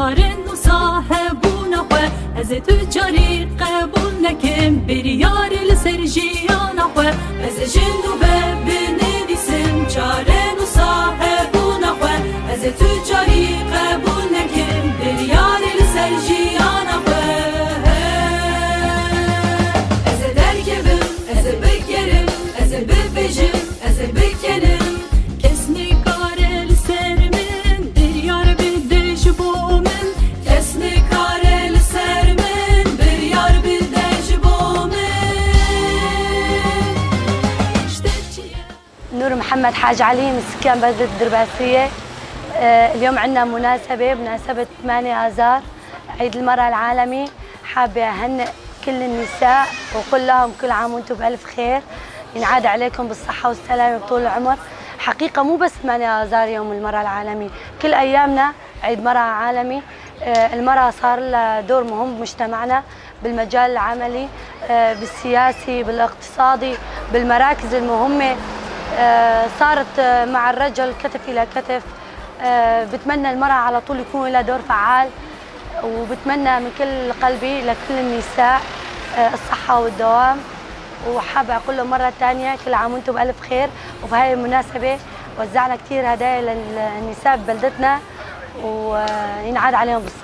Çarenûsa hebûna xwe. Ez ê tu carî qebûl nekim biryarê li ser jiyana xwe. Ez ê ji nû ve binivîsim çarenûsa hebûna xwe. Ez ê tu carî qebûl nekim biryarê li ser jiyana xwe. Ez ê derkevim, ez ê bigerim, ez ê bibêjim, ez ê bikenim. Kes nikare li ser min biryar bide ji bo min. Kes nikare li ser min biryar bide ji bo min. İşte çiye. نور محمد حاج علي من سكان بلدة الدرباسية. اليوم عندنا مناسبة بمناسبة 8 آذار عيد المرأة العالمي. حابة أهنئ كل النساء وقول لهم كل عام وانتم بألف خير، ينعاد عليكم بالصحة والسلامة بطول العمر. حقيقة مو بس 8 آذار يوم المرأة العالمي، كل أيامنا عيد مرأة عالمي. المرأة صار لها دور مهم بمجتمعنا بالمجال العملي، بالسياسي، بالاقتصادي، بالمراكز المهمة. صارت مع الرجل كتف إلى كتف. بتمنى المرأة على طول يكون لها دور فعال، وبتمنى من كل قلبي لكل النساء الصحة والدوام. وحابة أقول لهم مرة ثانية كل عام وأنتم بألف خير. وبهاي المناسبة وزعنا كثير هدايا للنساء ببلدتنا، وينعاد عليهم بالصحة.